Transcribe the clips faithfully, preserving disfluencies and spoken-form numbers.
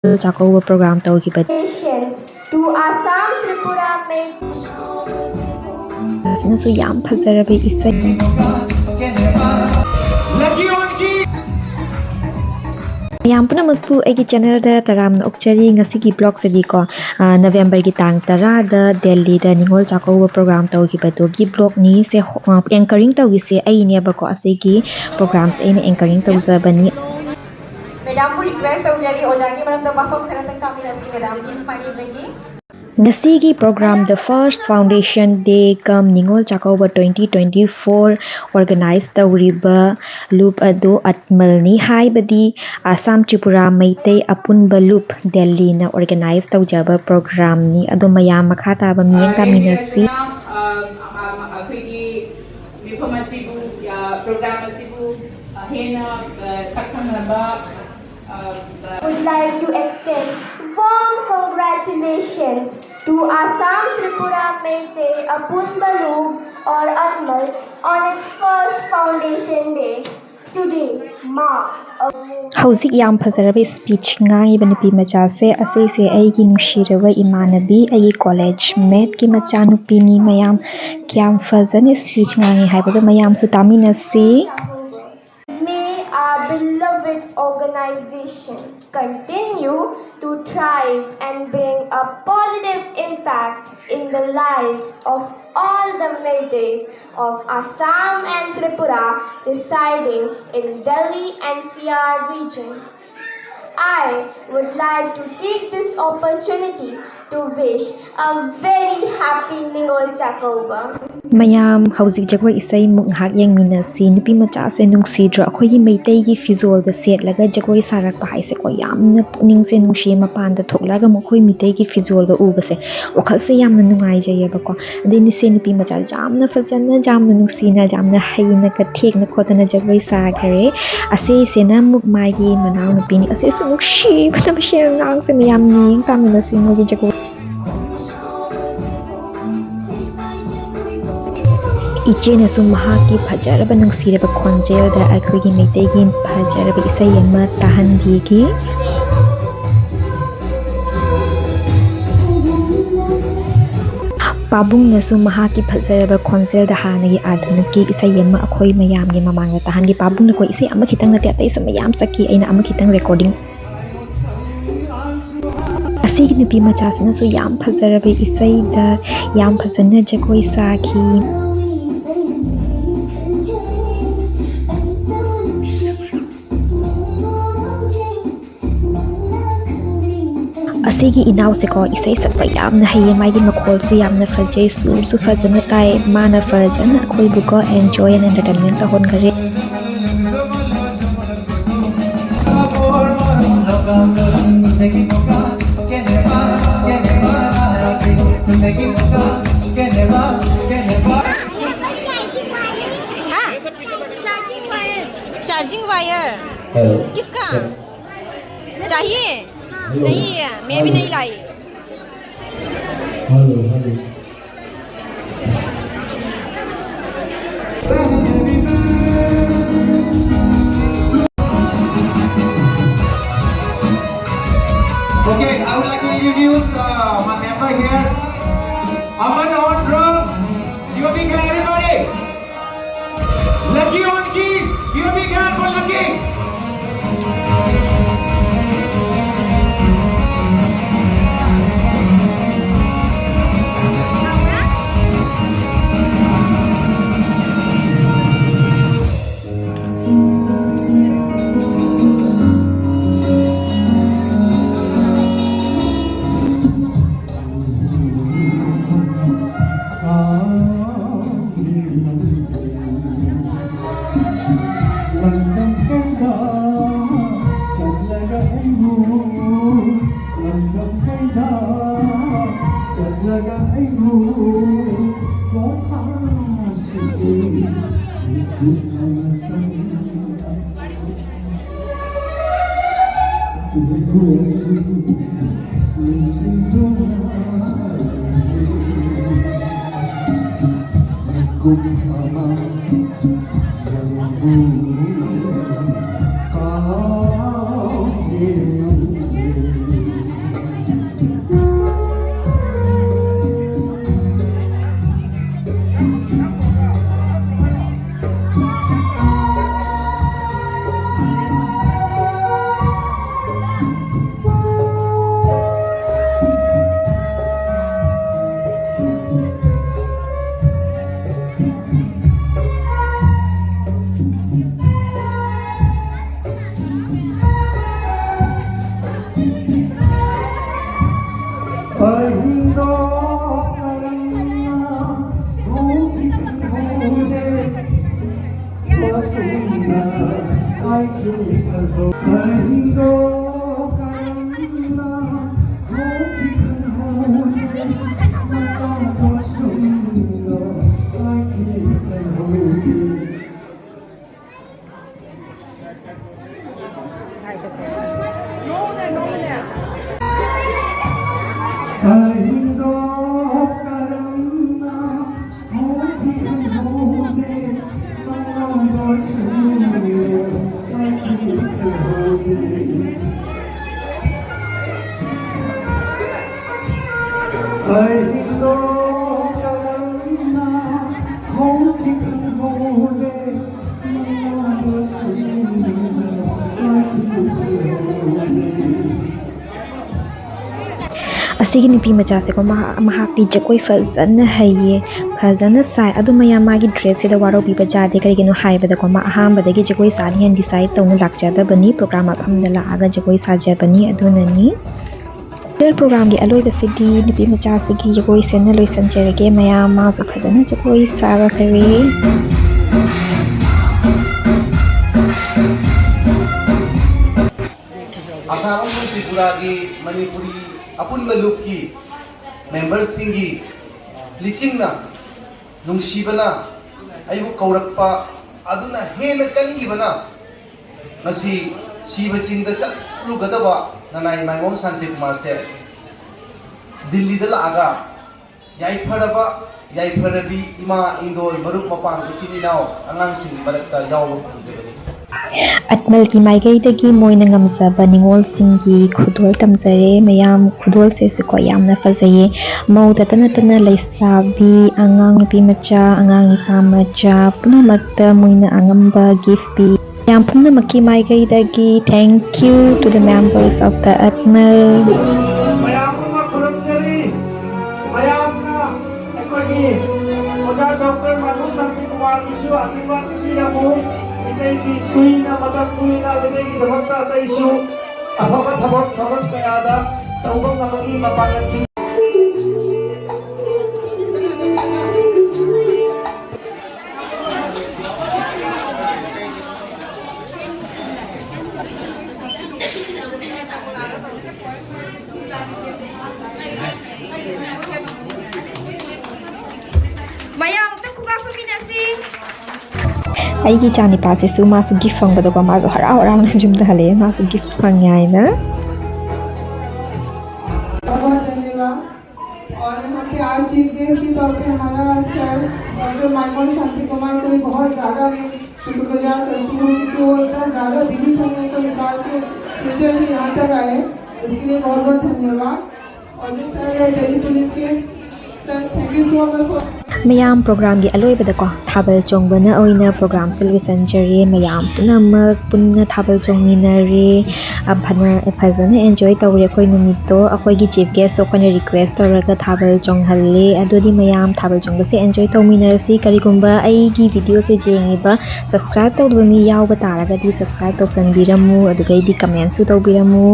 ꯆꯥꯛꯀꯧꯕ ꯄ꯭ꯔꯣꯒ꯭ꯔꯥꯝ ꯇꯧꯈꯤꯕ꯫ To Assam Tripura Meitei. ꯑꯁꯤꯅꯁꯨ ꯌꯥꯝ ꯐꯖꯔꯕ ꯏꯁꯩ꯫ ꯃꯌꯥꯝ ꯄꯨꯝꯅꯃꯛꯄꯨ ꯑꯩꯒꯤ ꯆꯦꯅꯦꯜꯗ ꯇꯔꯥꯝꯅ ꯑꯣꯛꯆꯔꯤ꯫ ꯉꯁꯤꯒꯤ ꯕ꯭ꯂꯣꯛꯁꯤꯗꯤꯀꯣ, ꯅꯕꯦꯝꯕꯔꯒꯤ ꯇꯥꯡ ꯇꯔꯥꯗ ꯗꯦꯜꯂꯤꯗ ꯅꯤꯉꯣꯜ ꯆꯥꯛꯀꯧꯕ ꯄ꯭ꯔꯣꯒ꯭ꯔꯥꯝ ꯇꯧꯈꯤꯕꯗꯨꯒꯤ ꯕ꯭ꯂꯣꯛꯅꯤ꯫ ꯁꯦ, ꯑꯦꯡꯀꯔꯤꯡ ꯇꯧꯈꯤꯁꯦ ꯑꯩꯅꯦꯕꯀꯣ꯫ ꯑꯁꯤꯒꯤ ꯄ꯭ꯔꯣꯒ꯭ꯔꯥꯝꯁꯦ ꯑꯩꯅ ꯑꯦꯡꯀꯔꯤꯡ ꯇꯧꯖꯕꯅꯤ꯫ ꯃꯦꯗꯥꯝꯕꯨ ꯔꯤꯀ꯭ꯋꯦꯁ ꯇꯧꯖꯔꯤ, ꯑꯣꯖꯥꯒꯤ ꯃꯔꯛꯇ ꯋꯥꯐꯝ ꯈꯔꯇꯪ ꯇꯥꯃꯤꯟꯅꯁꯤ ꯃꯦꯗꯥꯝꯒꯤ ꯄꯥꯏꯕꯤꯕꯒꯤ꯫ ꯉꯁꯤꯒꯤ programme The First Foundation Day cum Ningol Chakkouba twenty twenty four organize ꯇꯧꯔꯤꯕ ꯂꯨꯞ ꯑꯗꯨ ꯑꯠꯃꯜꯅꯤ, ꯍꯥꯏꯕꯗꯤ ꯑꯁꯥꯝ ꯇ꯭ꯔꯤꯄꯨꯔꯥ ꯃꯩꯇꯩ ꯑꯄꯨꯟꯕ ꯂꯨꯞ ꯗꯦꯜꯂꯤꯅ organize ꯇꯧꯖꯕ ꯄ꯭ꯔꯣꯒ꯭ꯔꯥꯝꯅꯤ꯫ ꯑꯗꯣ ꯃꯌꯥꯝ ꯃꯈꯥ ꯇꯥꯕ ꯃꯤꯠꯌꯦꯡ ꯇꯥꯃꯤꯟꯅꯁꯤ꯫ ꯑꯩꯈꯣꯏꯒꯤ ꯃꯤꯐꯝ ꯑꯁꯤꯕꯨ, ꯄ꯭ꯔꯣꯒ꯭ꯔꯥꯝ ꯑꯁꯤꯕꯨ ꯍꯦꯟꯅ ꯁꯛꯈꯪꯅꯕ Would like to extend warm congratulations to Assam Tripura Meitei Apunbalu or Anmal on its first foundation day. Today marks a ꯍꯧꯖꯤꯛ ꯌꯥꯝ ꯐꯖꯔꯕ speech ꯉꯥꯡꯉꯤꯕ ꯅꯨꯄꯤ ꯃꯆꯥꯁꯦ, ꯑꯁꯤꯁꯦ ꯑꯩꯒꯤ ꯅꯨꯡꯁꯤꯔꯕ ꯏꯃꯥꯟꯅꯕꯤ, ꯑꯩꯒꯤ college mateꯀꯤ ꯃꯆꯥꯅꯨꯄꯤꯅꯤ꯫ ꯃꯌꯥꯝ ꯀꯌꯥꯝ ꯐꯖꯅ speech ꯉꯥꯡꯉꯤ ꯍꯥꯏꯕꯗꯣ ꯃꯌꯥꯝꯁꯨ ꯇꯥꯃꯤꯟꯅꯁꯤ꯫ May our beloved organization continue to thrive and bring a positive impact in the lives of all the Meiteis of Assam and Tripura residing in Delhi NCR region. I would like to take this opportunity to wish a very happy Ningol Chakouba. ꯃꯌꯥꯝ ꯍꯧꯖꯤꯛ ꯖꯒꯣꯏ ꯏꯁꯩꯃꯨꯛ ꯉꯥꯏꯍꯥꯛ ꯌꯦꯡꯃꯤꯟꯅꯁꯤ꯫ ꯅꯨꯄꯤ ꯃꯆꯥꯁꯦ ꯅꯨꯡꯁꯤꯗ꯭ꯔꯣ? ꯑꯩꯈꯣꯏꯒꯤ ꯃꯩꯇꯩꯒꯤ ꯐꯤꯖꯣꯜꯒ ꯁꯦꯠꯂꯒ ꯖꯒꯣꯏ ꯁꯥꯔꯛꯄ ꯍꯥꯏꯁꯦꯀꯣ, ꯌꯥꯝꯅ ꯄꯨꯛꯅꯤꯡꯁꯦ ꯅꯨꯡꯁꯤꯌꯦ꯫ ꯃꯄꯥꯟꯗ ꯊꯣꯛꯂꯛꯑꯒ ꯃꯈꯣꯏ ꯃꯩꯇꯩꯒꯤ ꯐꯤꯖꯣꯜꯒ ꯎꯕꯁꯦ ꯋꯥꯈꯜꯁꯦ ꯌꯥꯝꯅ ꯅꯨꯡꯉꯥꯏꯖꯩꯌꯦꯕꯀꯣ꯫ ꯑꯗꯩ ꯅꯨꯁꯦ ꯅꯨꯄꯤ ꯃꯆꯥꯁꯦ ꯌꯥꯝꯅ ꯐꯖꯅ, ꯌꯥꯝꯅ ꯅꯨꯡꯁꯤꯅ, ꯌꯥꯝꯅ ꯍꯩꯅꯒ ꯊꯦꯛꯅ ꯈꯣꯠꯇꯅ ꯖꯒꯣꯏ ꯁꯥꯈꯔꯦ꯫ ꯑꯁꯤꯁꯤꯅ ꯑꯃꯨꯛ ꯃꯥꯒꯤ ꯃꯅꯥꯎꯅꯨꯄꯤꯅꯤ꯫ ꯑꯁꯤꯁꯨ ꯅꯨꯡꯁꯤꯕꯅ ꯃꯁꯤ ꯑꯉꯥꯡꯁꯦ꯫ ꯃꯌꯥꯝ ꯃꯤꯠꯌꯦꯡ ꯇꯥꯃꯤꯟꯅꯁꯤ ꯃꯣꯏꯒꯤ ꯖꯒꯣꯏ꯫ ꯏꯆꯦꯅꯁꯨ ꯃꯍꯥꯛꯀꯤ ꯐꯖꯔꯕ ꯅꯨꯡꯁꯤꯔꯕ ꯈꯣꯟꯖꯦꯜꯗ ꯑꯩꯈꯣꯏꯒꯤ ꯃꯩꯇꯩꯒꯤ ꯐꯖꯔꯕ ꯏꯁꯩ ꯑꯃ ꯇꯥꯍꯟꯕꯤꯈꯤ꯫ ꯄꯥꯕꯨꯡꯅꯁꯨ ꯃꯍꯥꯛꯀꯤ ꯐꯖꯔꯕ ꯈꯣꯟꯖꯦꯜꯗ ꯍꯥꯟꯅꯒꯤ ꯑꯥꯙꯨꯅꯤꯛꯀꯤ ꯏꯁꯩ ꯑꯃ ꯑꯩꯈꯣꯏ ꯃꯌꯥꯝꯒꯤ ꯃꯃꯥꯡꯗ ꯇꯥꯍꯟꯈꯤ꯫ ꯄꯥꯕꯨꯡꯅꯀꯣ ꯏꯁꯩ ꯑꯃꯈꯛꯇꯪ ꯅꯠꯇꯦ, ꯑꯇꯩꯁꯨ ꯃꯌꯥꯝ ꯁꯛꯈꯤ꯫ ꯑꯩꯅ ꯑꯃꯈꯛꯇꯪ recording ꯑꯁꯤꯒꯤ ꯅꯨꯄꯤ ꯃꯆꯥꯁꯤꯅꯁꯨ ꯌꯥꯝ ꯐꯖꯔꯕ ꯏꯁꯩꯗ ꯌꯥꯝ ꯐꯖꯅ ꯖꯒꯣꯏ ꯁꯥꯈꯤ꯫ ꯑꯁꯤꯒꯤ ꯏꯅꯥꯎꯁꯦꯀꯣ ꯏꯁꯩ ꯁꯛꯄ ꯌꯥꯝꯅ ꯍꯩꯌꯦ, ꯃꯥꯒꯤ ꯃꯈꯣꯜꯁꯨ ꯌꯥꯝꯅ ꯐꯖꯩ, ꯁꯨꯔꯁꯨ ꯐꯖꯅ ꯇꯥꯏ꯫ ꯃꯥꯅ ꯐꯖꯅ ꯑꯩꯈꯣꯏꯕꯨꯀꯣ enjoy and entertainment ꯇꯧꯍꯟꯈꯔꯦ꯫ हाँ? Charging wire. Charging wire. Hello. किसका? चाहिए? हेलो। नहीं है, मैं भी हेलो। नहीं लाई। Hello, hello. Okay, I would like to introduce uh, my member here, Aman on drums. Give a big hand, everybody. Lucky on keys. Give a big hand for Lucky. ꯑꯁꯤꯒꯤ ꯅꯨꯄꯤ ꯃꯆꯥꯁꯦꯀꯣ, ꯃꯍꯥꯛ, ꯃꯍꯥꯛꯇꯤ ꯖꯒꯣꯏ ꯐꯖꯅ ꯍꯩꯌꯦ, ꯐꯖꯅ ꯁꯥꯏ꯫ ꯑꯗꯨ ꯃꯌꯥꯝ, ꯃꯥꯒꯤ dressꯁꯤꯗ ꯋꯥꯔꯧꯕꯤꯕ ꯌꯥꯗꯦ꯫ ꯀꯔꯤꯒꯤꯅꯣ ꯍꯥꯏꯕꯗꯀꯣ, ꯃꯥ ꯑꯍꯥꯟꯕꯗꯒꯤ ꯖꯒꯣꯏ ꯁꯥꯅꯤ ꯍꯥꯏꯅ decide ꯇꯧꯅ ꯂꯥꯛꯆꯗꯕꯅꯤ, program ꯃꯐꯝꯗ ꯂꯥꯛꯑꯒ ꯖꯒꯣꯏ ꯁꯥꯖꯕꯅꯤ꯫ ꯑꯗꯨꯅꯅꯤ꯫ Cultural programꯒꯤ ꯑꯂꯣꯏꯕꯁꯤꯗꯤ ꯅꯨꯄꯤ ꯃꯆꯥꯁꯤꯒꯤ ꯖꯒꯣꯏ ꯁꯦꯠꯅ ꯂꯣꯏꯁꯤꯟꯖꯔꯒꯦ꯫ ꯃꯌꯥꯝ, ꯃꯥꯁꯨ ꯐꯖꯅ ꯖꯒꯣꯏ ꯁꯥꯈ꯭ꯔꯦ꯫ ꯑꯁꯥꯝ ꯑꯃꯁꯨꯡ ꯇ꯭ꯔꯤꯄꯨꯔꯥꯒꯤ ꯃꯅꯤꯄꯨꯔꯤ ꯑꯄꯨꯟꯕ ꯂꯨꯞꯀꯤ memberꯁꯤꯡꯒꯤ ꯂꯤꯆꯤꯡꯅ ꯅꯨꯡꯁꯤꯕꯅ ꯑꯩꯕꯨ ꯀꯧꯔꯛꯄ ꯑꯗꯨꯅ ꯍꯦꯟꯅ ꯀꯟꯈꯤꯕꯅ ꯉꯁꯤ ꯁꯤꯕ ꯆꯤꯡꯗ ꯆꯠꯂꯨꯒꯗꯕ ꯅꯅꯥꯏ ꯃꯥꯏꯕꯝ ꯁꯥꯟꯇꯤꯀꯨꯃꯥꯔꯁꯦ ꯗꯤꯜꯂꯤꯗ ꯂꯥꯛꯑꯒ ꯌꯥꯏꯐꯔꯕ, ꯌꯥꯏꯐꯔꯕꯤ ꯏꯃꯥ, ꯏꯟꯗꯣꯜ, ꯃꯔꯨꯞ ꯃꯄꯥꯡ, ꯏꯆꯤꯟ ꯏꯅꯥꯎ, ꯑꯉꯥꯡꯁꯤꯡꯒꯤ ꯃꯔꯛꯇ ꯌꯥꯎꯕ ꯐꯪꯖꯕꯅꯤ꯫ ꯑꯠꯃꯜꯒꯤ ꯃꯥꯏꯀꯩꯗꯒꯤ ꯃꯣꯏꯅ ꯉꯝꯖꯕ ꯅꯤꯉꯣꯜꯁꯤꯡꯒꯤ ꯈꯨꯗꯣꯜ ꯇꯝꯖꯔꯦ꯫ ꯃꯌꯥꯝ ꯈꯨꯗꯣꯜꯁꯦ ꯁꯤꯀꯣ ꯌꯥꯝꯅ ꯐꯖꯩꯌꯦ꯫ ꯃꯧꯗꯇ ꯅꯠꯇꯅ ꯂꯩꯁꯥꯕꯤ, ꯑꯉꯥꯡ ꯅꯨꯄꯤ ꯃꯆꯥ, ꯑꯉꯥꯡ ꯅꯨꯄꯥ ꯃꯆꯥ ꯄꯨꯝꯅꯃꯛꯇ ꯃꯣꯏꯅ ꯑꯉꯝꯕ gift ꯄꯤ꯫ ꯃꯌꯥꯝ ꯄꯨꯝꯅꯃꯛꯀꯤ ꯃꯥꯏꯀꯩꯗꯒꯤ thank you to the members of the ꯑꯠꯃꯜ꯫ ꯃꯌꯥꯝ ꯑꯃ ꯈꯨꯔꯨꯝꯖꯔꯤ꯫ ꯃꯌꯥꯝꯅ ꯑꯩꯈꯣꯏꯒꯤ ꯑꯣꯖꯥ ꯗꯣꯛꯇꯔ ꯃꯥꯙꯨ ꯁꯥꯟꯇꯤꯀꯨꯃꯥꯔꯒꯤꯁꯨ ꯑꯥꯁꯤꯔꯕꯥꯗ ꯄꯤꯕꯤꯔꯝꯃꯨ꯫ ꯃꯤꯇꯩꯒꯤ ꯀꯨꯏꯅ, ꯃꯇꯝ ꯀꯨꯏꯅ ꯃꯤꯇꯩꯒꯤꯗꯃꯛꯇ ꯑꯇꯩꯁꯨ ꯑꯐꯕ ꯊꯕꯛ ꯊꯧꯔꯝ ꯀꯌꯥꯗ ꯇꯧꯕ ꯉꯝꯕꯒꯤ ꯃꯄꯥꯡꯒꯜ ꯄꯤ꯫ ꯃꯌꯥꯝ ꯑꯝꯇ ꯈꯨꯕꯥꯛ ꯈꯨꯕꯤꯅꯁꯤ꯫ ꯑꯩꯒꯤ ꯏꯆꯥ ꯅꯤꯄꯥꯁꯤꯁꯨ ꯃꯥꯁꯨ ꯒꯤꯐ ꯐꯪꯕꯗꯀꯣ, ꯃꯥꯁꯨ ꯍꯔꯥꯎ ꯍꯔꯥꯎꯅ ꯌꯨꯝꯗ ꯍꯜꯂꯛꯑꯦ, ꯃꯥꯁꯨ ꯒꯤꯐ ꯐꯪꯉꯦ ꯍꯥꯏꯅ꯫ बहुत धन्यवाद। और यहाँ पे आज चीफ गेस्ट के तौर पे हमारा sir doctor Michael Shanti Kumar को भी बहुत ज़्यादा मैं शुक्रगुजार करती हूँ, क्योंकि वो इतना ज़्यादा बिजी समय को निकाल के सिलचर से यहाँ तक आए, उसके लिए बहुत बहुत धन्यवाद। और जो सर है दिल्ली पुलिस के, sir, thank you so much for ꯃꯌꯥꯝ, ꯄ꯭ꯔꯣꯒ꯭ꯔꯥꯝꯒꯤ ꯑꯂꯣꯏꯕꯗꯀꯣ ꯊꯥꯕꯜ ꯆꯣꯡꯕꯅ ꯑꯣꯏꯅ ꯄ꯭ꯔꯣꯒ꯭ꯔꯥꯝꯁꯦ ꯂꯣꯏꯁꯤꯟꯖꯔꯦ꯫ ꯃꯌꯥꯝ ꯄꯨꯝꯅꯃꯛ ꯄꯨꯟꯅ ꯊꯥꯕꯜ ꯆꯣꯡꯃꯤꯟꯅꯔꯦ꯫ ꯑ, ꯐꯅ-, ꯐꯖꯅ ꯑꯦꯟꯖꯣꯏ ꯇꯧꯔꯦ ꯑꯩꯈꯣꯏ ꯅꯨꯃꯤꯠꯇꯣ꯫ ꯑꯩꯈꯣꯏꯒꯤ ꯆꯤꯐ ꯒꯦꯁꯁꯨ ꯑꯩꯈꯣꯏꯅ ꯔꯤꯀ꯭ꯋꯦꯁ ꯇꯧꯔꯒ ꯊꯥꯕꯜ ꯆꯣꯡꯍꯜꯂꯦ꯫ ꯑꯗꯨꯗꯤ ꯃꯌꯥꯝ ꯊꯥꯕꯜ ꯆꯣꯡꯕꯁꯦ ꯑꯦꯟꯖꯣꯏ ꯇꯧꯃꯤꯟꯅꯔꯁꯤ꯫ ꯀꯔꯤꯒꯨꯝꯕ ꯑꯩꯒꯤ ꯚꯤꯗꯤꯑꯣꯁꯦ ꯌꯦꯡꯉꯤꯕ ꯁꯕꯁꯀ꯭ꯔꯥꯏꯕ ꯇꯧꯗꯕ ꯃꯤ ꯌꯥꯎꯕ ꯇꯥꯔꯒꯗꯤ ꯁꯕꯁꯀ꯭ꯔꯥꯏꯕ ꯇꯧꯁꯟꯕꯤꯔꯝꯃꯨ, ꯑꯗꯨꯒꯩꯗꯤ ꯀꯃꯦꯟꯁꯨ ꯇꯧꯕꯤꯔꯝꯃꯨ,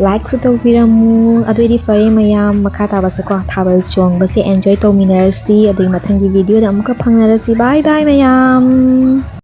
ꯂꯥꯏꯛꯁꯨ ꯇꯧꯕꯤꯔꯝꯃꯨ꯫ ꯑꯗꯨꯑꯣꯏꯗꯤ ꯐꯔꯦ ꯃꯌꯥꯝ, ꯃꯈꯥ ꯇꯥꯕꯁꯦꯀꯣ ꯊꯥꯕꯜ ꯆꯣꯡꯕꯁꯦ ꯑꯦꯟꯖꯣꯏ ꯇꯧꯃꯤꯟꯅꯔꯁꯤ꯫ ꯑꯗꯨꯒꯤ ꯃꯊꯪꯒꯤ ꯚꯤꯗꯤꯑꯣꯗ ꯑꯃꯨꯛꯀ ꯐꯪꯅꯔꯁꯤ꯫ ꯕꯥꯏ ꯕꯥꯏ ꯃꯌꯥꯝ꯫